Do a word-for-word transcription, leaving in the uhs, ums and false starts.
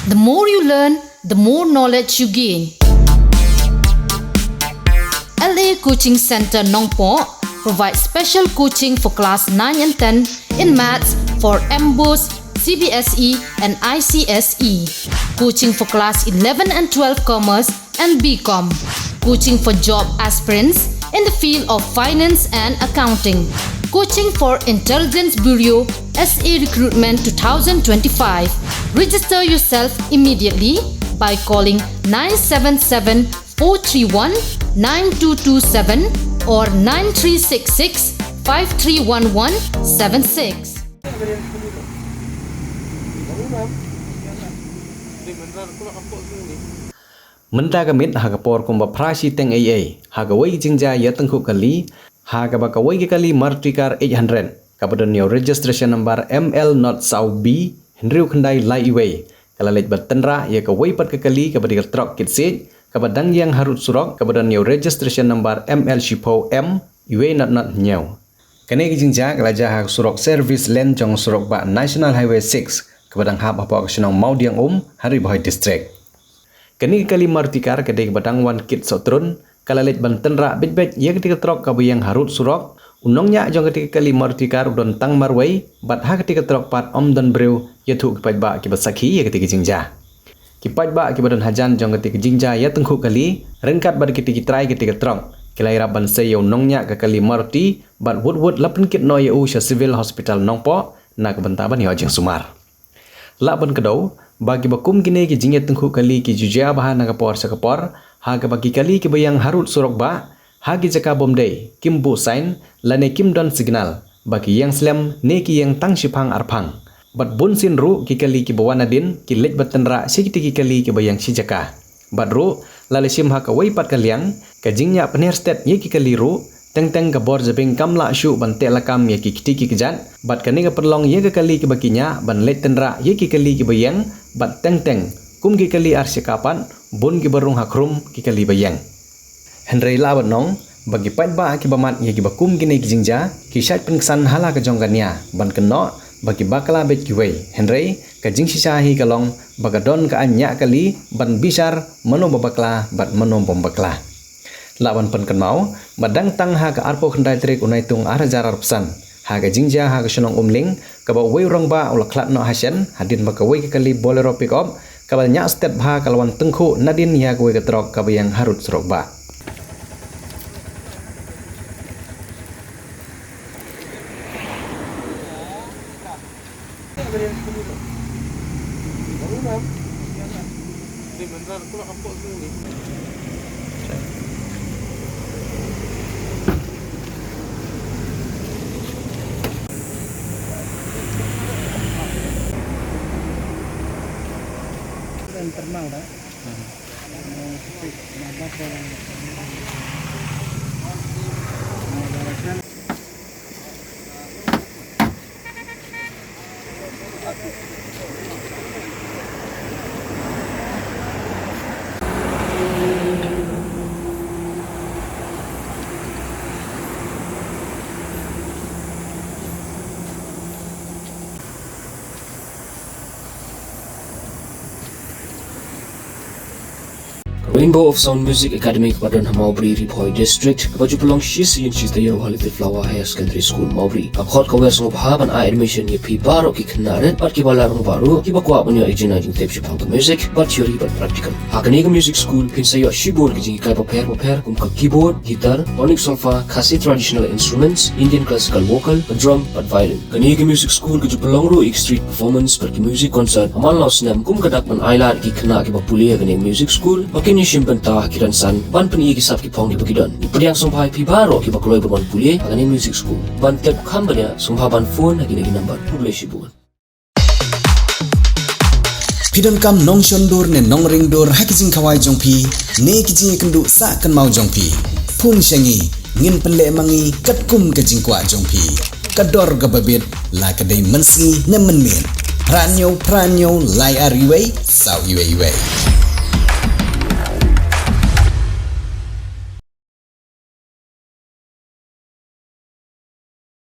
The more you learn, the more knowledge you gain. L A Coaching Center Nongpoh provides special coaching for class nine and ten in maths for MBOSE, C B S E, and I C S E. Coaching for class eleven and twelve commerce and B Com. Coaching for job aspirants in the field of finance and accounting. Coaching for Intelligence Bureau S A Recruitment two thousand twenty-five. Register yourself immediately by calling nine seven seven four three one nine two two seven or nine three six six five three one one seven six. Mynta ka miet ha ka por kumba phra shiteng eiei, ha kawei ka jingjia ïatyngkhuh kali, ha kaba kawei ka kali Maruti car eight hundred, kaba don ïa u registration number M L not saw B hynriew khyndai lai uwei, ka la leit ban tynrah ïa kawei pat ka kali kaba dei ka trok kit siej, kaba dang ïeng harud surok, kaba don ïa u registration number M L shiphew M uwei not not hynñiew. Kane ka jingjia ka la jia ha surok service lane jong surok bah National Highway six, kaba dang hap hapoh ka shnong Mawdiangum, ha Ri Bhoi District. Kane ka kali Maruti car ka dei kaba dang wan kit sohtrun, ka la leit ban tynrah beit beit ïa katei ka trok kaba ïeng harud surok. U nongñiah jong katei ka kali Maruti car u don tang marwei, bad ha katei ka trok pat ym don briew, ïathuh ki paidbah kiba sakhi ïa katei ka jingjia. Ki paidbah kiba don hajan jong katei ka jingjia ïatyngkhuh kali, ryngkat bad kitei ki trai katei ka trok, ki la ïarap ban sei ïa u nongñiah ka kali Maruti, bad wut wut la pynkit noh ïa u sha Civil Hospital Nongpoh, na ka bynta ban ïoh jingsumar. Lah ban kdew ba kiba kum kine ki jingïatyngkhuh kali ki ju jia bha na ka por sha ka por, ha kaba ki kali kiba ïeng harud surok bah, ha ki jaka bym dei, kim buh sign, lane kim don signal, ba ki ïeng slem, ne ki ïeng tang shiphang arphang. Bad bunsien ruh ki kali kiba wan nadien, ki leit ban tynrah sha kitei ki kali kiba ïeng shi jaka. Bad ruh, la lashim ha kawei pat ka liang, ka jingñiah pynher stet ïa ki kali ruh, teng teng ka bor jabieng kam lah shuh ban teh lakam ïa ki kti ki kjat, bad kane ka pynlong ïa ka kali kiba ki ñiah ban leit tynrah ïa ki kali kiba ïeng, bad teng teng, kum ki kali ar shaka pat, bun kiba rung ha khrum ki kali ba ïeng. Hynrei lah ban ong ba ki paidbah kiba mad ïa kiba kum kine ki jingjia, ki shait pynksan ha la ka jong ka nia, ban kynnoh ba ki bakla beit kiwei. Hynrei ka jingshisha hi ka long ba ka don ka aiñ ñiah kali ban bishar mano ba bakla bad mano bym bakla. Lah ban pynkynmaw ba dang tang ha ka arphew khyndai tarik u Naitung ar hajar arphew san, ha ka jingjia ha ka shnong Umling, kaba uwei u rangbah u la khlad noh ha shen hadien ba kawei ka kali Bolero pickup kaba ñiah stet bha ka la wan tyngkhuh nadien ïa kawei ka trok kaba ïeng harud surok bah. Rainbow of Sound Music Academy kaba don ha Mawbri, Ri Bhoi District, kaba ju pynlong shi sien shi taïew ha Little Flower Higher Secondary School, Mawbri. Ka khot ka wer sngewbha ban ai admission ïa phi baroh ki khynnah rit bad kiba la rangbah ruh, kiba kwah ban ïoh ïa ka jingtip shaphang ka music, bad theory bad practical. Ha kane ka music school, phin sa ïoh shibun ki jinghikai bapher bapher, kum ka keyboard, guitar, tonic solfa, Khasi traditional instruments, Indian classical vocal, ka drum, bad violin. Kane ka music school ka ju pynlong ruh ïa ki street performance bad ki music concert ha man la u snem, kum ka dak ban ailad ïa ki khynnah kiba pule ha kane ka music school ba kin ïashim bynta ha ki rynsan ban pyni ïa ki sap ki phong kiba ki don. Ngi pdiang sngewbha ïa phi baroh kiba kloi ban wan pule ha kane ka music school. Ban tip kham bniah sngewbha ban phone ha kine ki number. Khublei shibun. Phi donkam nongshon dur ne nongring dur ha ki jingkhawai jong phi ne ki jingïakynduh sah kynmaw jong phi, phone sha ngi, ngin pynleh ma ngi katkum ka jingkwah jong phi. Ka dor kaba biang la ka dei mynsngi ne mynmiet. Phra hynñiew phra hynñiew lai ar wei saw wei wei.